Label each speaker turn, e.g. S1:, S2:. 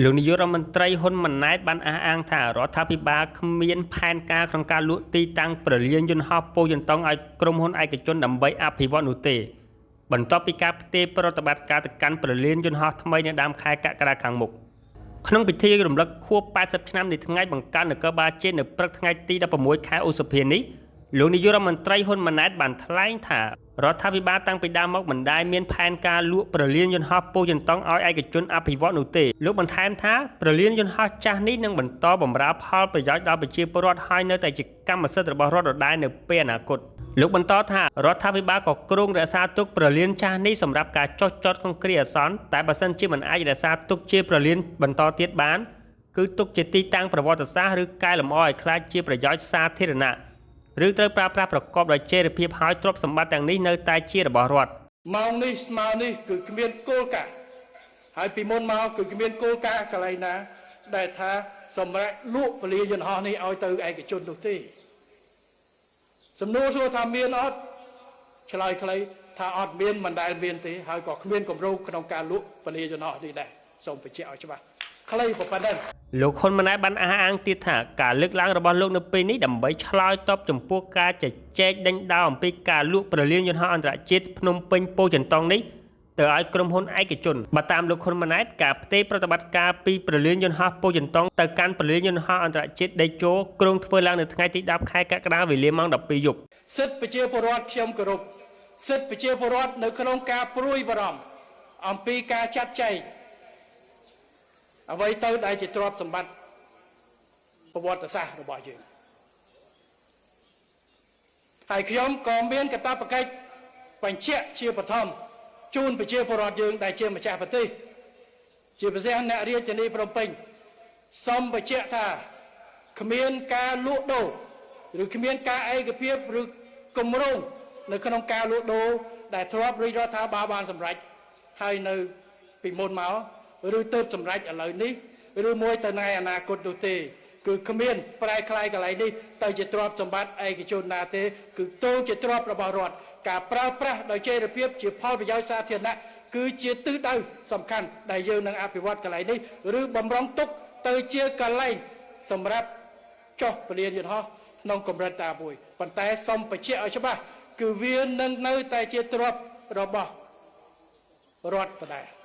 S1: លោកនាយករដ្ឋមន្ត្រីហ៊ុនម៉ាណែតបានអះអាងថារដ្ឋាភិបាលគ្មានផែនការក្នុងការលក់ទីតាំងព្រលានយន្តហោះពោធិ៍ចិនតុងឲ្យក្រុមហ៊ុនឯកជនដើម្បីអភិវឌ្ឍនោះទេ បន្ទាប់ពីការផ្ទេរប្រតិបត្តិការទៅកាន់ព្រលានយន្តហោះថ្មីនៅដើមខែកក្កដាខាងមុខក្នុងពិធីរំលឹកខួប80ឆ្នាំនៃថ្ងៃបង្កើតនគរបាលជាតិនៅព្រឹកថ្ងៃទី16ខែឧសភានេះលោកនាយករដ្ឋមន្ត្រីហ៊ុនម៉ាណែតបានថ្លែងថារដ្ឋាភិបាលតាំងពីដើមមកមិនដែលមានផែនការលក់ព្រលានយន្តហោះពោធិ៍ចិនតុងឲ្យឯកជនអភិវឌ្ឍនោះទេលោកបន្ថែមថាព្រលានយន្តហោះចាស់នេះនឹងបន្តបម្រើផលប្រយោជន៍ដល់ប្រជាពលរដ្ឋហើយនៅតែជាកម្មសិទ្ធិរបស់រដ្ឋដដែលនៅពេលអនាគតលោកបន្តថារដ្ឋាភិបាលក៏គ្រោងរក្សាទុកព្រលានចាស់នេះសម្រាប់ការចុះចតក្នុងគ្រាអាសន្នតែបើសិនជាមិនអាចរក្សាទុកជាព្រលានបន្តទៀតបានគឺទុកជាទីតាំងប្រវត្តិសាស្ត្រឬកែលម្អឲ្យក្លាយជាប្រយោជន៍សាធារណៈឬត្រូវប្រើប្រាស់ប្រកបដោយចីរភាពហើយទ្រព្យសម្បត្តិទាំងនេះនៅតែជារបស់រដ្ឋ
S2: ម៉ោងនេះស្មើនេះគឺគ្មានគោលការណ៍ហើយពីមុនមកគឺគ្មានគោលការណ៍កន្លែងណា ដែលថាសម្រាប់លក់ពលាយន្តហោះនេះឲ្យទៅឯកជននោះទេសំណួរសួរថាមានអត់ឆ្លើយខ្លីថាអត់មានមិនដែលមានទេហើយក៏គ្មានគម្រោងក្នុងការលក់ពលាយន្តហោះនេះដែរសូមបញ្ជាក់ឲ្យច្បាស់ខ្លីប៉ុណ្ណឹង
S1: លោកហ៊ុនម៉ាណែតបានអះអាងទៀតថាការលើកឡើងរបស់លោកនៅពេលនេះដើម្បីឆ្លើយតបចំពោះការជជែកដេញដោលអំពីការលក់ព្រលានយន្តហោះអន្តរជាតិភ្នំពេញពោធិ៍ចិនតុងនេះទៅឲ្យក្រុមហ៊ុនឯកជនបើតាមលោកហ៊ុនម៉ាណែតការផ្ទេរប្រតិបត្តិការពីព្រលានយន្តហោះពោធិ៍ចិនតុងទៅកាន់ព្រលានយន្តហោះអន្តរជាតិតេជោគ្រោងធ្វើឡើងនៅថ្ងៃទី10ខែកក្កដាវេលាម៉ោង12យប់
S2: សិទ្ធិប្រជាពលរដ្ឋខ្ញុំគោរពសិទ្ធិប្រជាពលរដ្ឋនៅក្នុងការព្រួយបារម្ភអំពីការចាត់ចែងអ្វីទៅដែលជាទ្រព្យសម្បត្តិប្រវត្តិសាស្ត្ររបស់យើងហើយខ្ញុំក៏មានកាតព្វកិច្ចបញ្ជាក់ជាបឋមជូនប្រជាពលរដ្ឋយើងដែលជាម្ចាស់ប្រទេសជាពិសេសអ្នករាជធានីភ្នំពេញសូមបញ្ជាក់ថាគ្មានការលក់ដូរឬគ្មានការឯកភាពឬគម្រោងនៅក្នុងការលក់ដូរដែលធ្លាប់រាជរដ្ឋាភិបាលបានសម្រេចហើយនៅពីមុនមកឬទើបសម្រេចឥឡូវនេះឬមួយទៅថ្ងៃអនាគតនោះទេគឺគ្មានប្រែក្លាយកន្លែងនេះទៅជាទ្រព្យសម្បត្តិឯកជនណាទេគឺទងជាទ្រព្យរបស់រដ្ឋការប្រើប្រាស់ដោយចីរភាពជាផលប្រយោជន៍សាធារណៈគឺជាទិសដៅសំខាន់ដែលយើងនឹងអភិវឌ្ឍកន្លែងនេះឬបំរុងទុកទៅជាកន្លែងសម្រាប់ចុះពលានយន្តហោះក្នុងកម្រិតតាមួយប៉ុន្តែសូមបញ្ជាក់ឲ្យច្បាស់គឺវានឹងនៅតែជាទ្រព្យរបស់រដ្ឋដដែល។